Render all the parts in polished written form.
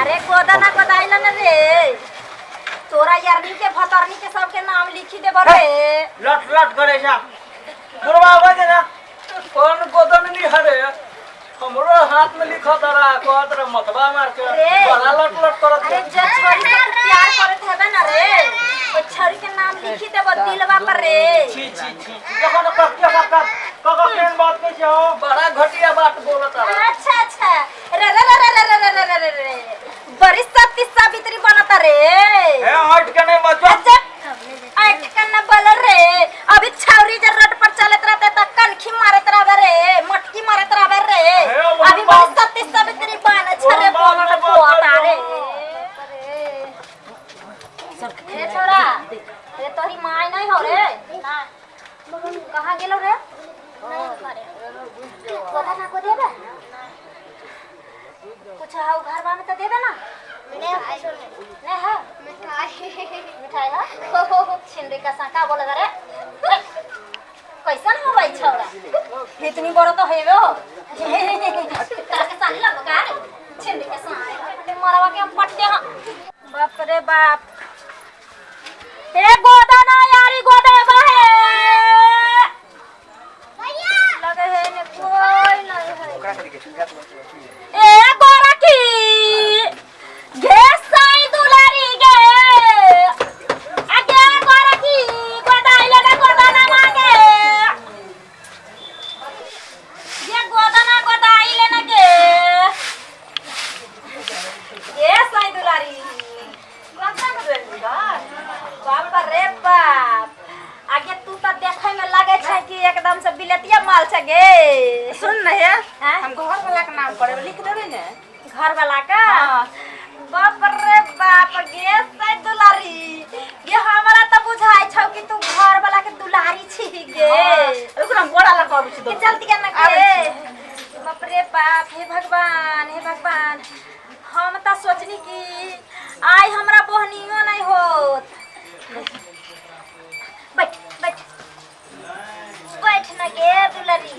अरे गोदा ना गोदाइला न रे तोरा यारनी के भतरनी के सबके नाम लिखी देबो रे। लट लट करे जा बुढ़वा आवे दे ना कौन गोदन निहरे हमरो हाथ में लिखत रहा कहत रहा मतबा मार के बड़ा लट लट करत। अरे जे छोरी से तू प्यार करत हेबे ना रे ओ छोरी के नाम लिखी देबो दिलवा पर रे। छी छी छी देखो ना कक्का कक्का कक्का केन बात कहि छौ बड़ा घटिया बात बोलत रहा। अच्छा अच्छा रे रे रे रे रे रे रे रे रे बड़ी सती सावित्री बनत रे। हे हट के नहीं बचो। अच्छा ऐठ के न बोल रे अभी छौरी जे रोड पर चलत रहते त कनखी मारत रहबे रे मटकी मारत रहबे रे। अभी बड़ी सती सावित्री बन छरे बोलत पोता रे। रे छोरा रे तोरी माय नहीं हो रे ना कहाँ गेलो रे गोदा ना को देबे कुछ हाउ घरवा में तो देबे ना नहीं नहीं है मिठाई मिठाई है छिंदी का साका बोले रे कैसन हो भाई छौरा इतनी बड़ा तो हेबे हो तारा के साली लगो का रे छिंदी के साली मरवा के हम पटके। हां बाप रे बाप ए गोदा ना यारी गोदा बा है भैया लगे है ने कोई नहीं है ए गोरा की गे साई दुलारी गे आगे गोरा की गोदाइले ना गोदा ना मांगे ये गोदा ना गोदाइले ना गे ये साई दुलारी बाप रे बाप आगे तू तो देखे में लगे छै कि एकदम से बिलतिया माल छै गे। सुन न हे हम घर वाला के नाम पढ़े लिख देबे ने घर वाला का। बाप रे बाप गे साई दुलारी ये हमरा तो बुझाय छौ कि तू घर वाला के दुलारी छी गे। रुक ना गोड़ा लगाबै छी के चलती के ना गे। बाप रे बाप हे भगवान हे भगवान हम तो सोचनी कि आई हमरा बोहनियो नहीं होत। बैठ बैठ बैठ न गे दुलारी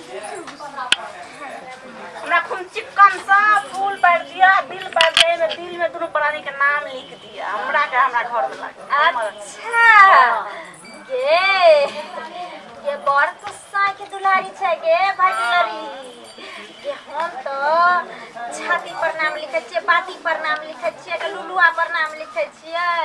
हमरा खूब चिकन सा फूल पार दिया दिल पार दिया में दिल में दोनों प्राणी के नाम लिख दिया हमरा के हमरा घर वाला के। अच्छा गे ये बड़ गुस्सा के दुलारी छै गे भाई दुलारी गे हम तो छाती पर नाम लिखै छियै बाती पर नाम लिखै छियै के लुलुआ पर नाम लिखै छियै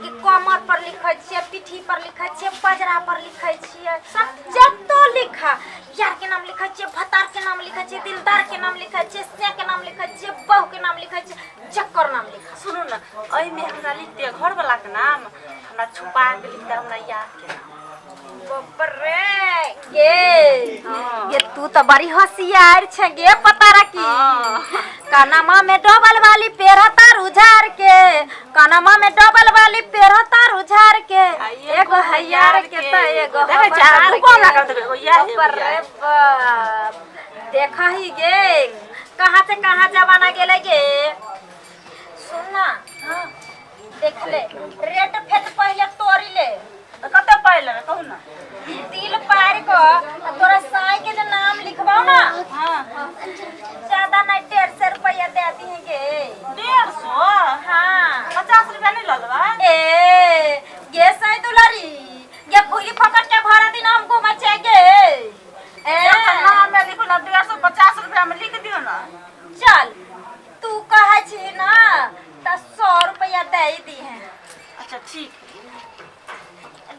कि कमर पर लिखै छियै पीठी पर लिखै छियै पजरा पर लिखै छियै सब जतो लिखा यार के नाम लिखै छियै भतार के नाम लिखै छियै दिलदार के नाम लिखै छियै से के नाम लिखै छियै बहू के नाम लिखै छियै जकर नाम लिखा। सुनू ना एहिमे हमरा लिख दिया घर वाला के नाम हमरा छुपा के लिख दिया हमरा यार के नाम। बाप रे गे ये तू तो बड़ी होशियार छे गे पता रखी। कनमा में डबल वाली पेड़ तार उझार के कनमा में डबल वाली पेड़ तार उझार के एगो here के त एगो देखै छै आ दूगो हमरा कर देबै एगो यार बाप रे बाप देखा ही गे कहाँ से कहाँ जमाना गेले गे। सुन ना देख ले रेट फेट पहले तोरी ले कते पाइ लेबै कहू ना तिल पार को तोरा साई के जो नाम लिखबाओ ना। हाँ ज्यादा नहीं 150 रुपया दे दी गे। 150? हाँ 50 रुपया नहीं ललबा। ए गे साई दुलारी ये फूली फकट के भरा दिन हम घूमे गे। ए नाम में लिखो ना 150 रुपया में लिख दियो ना। चल तू कहे छी ना त 100 रुपया दे दी है। अच्छा ठीक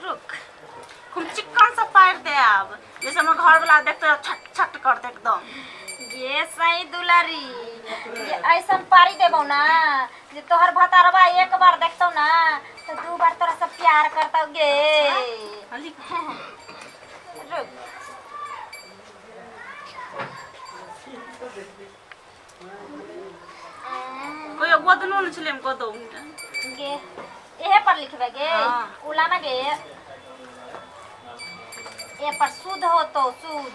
रुक हम चिकन से पार दे आब जैसे हमर घर वाला देखते छट छट करते एकदम। ये सही दुलारी ये ऐसन पारी देबो ना जे तोहर भतारवा एक बार देखतौ ना तो दू बार तोरा से प्यार करतौ गे। रुक कोई गोदनो न छले हम गोदो गे एहे पर लिखबे गे। उला ना गे ए पर शुद्ध हो तो शुद्ध।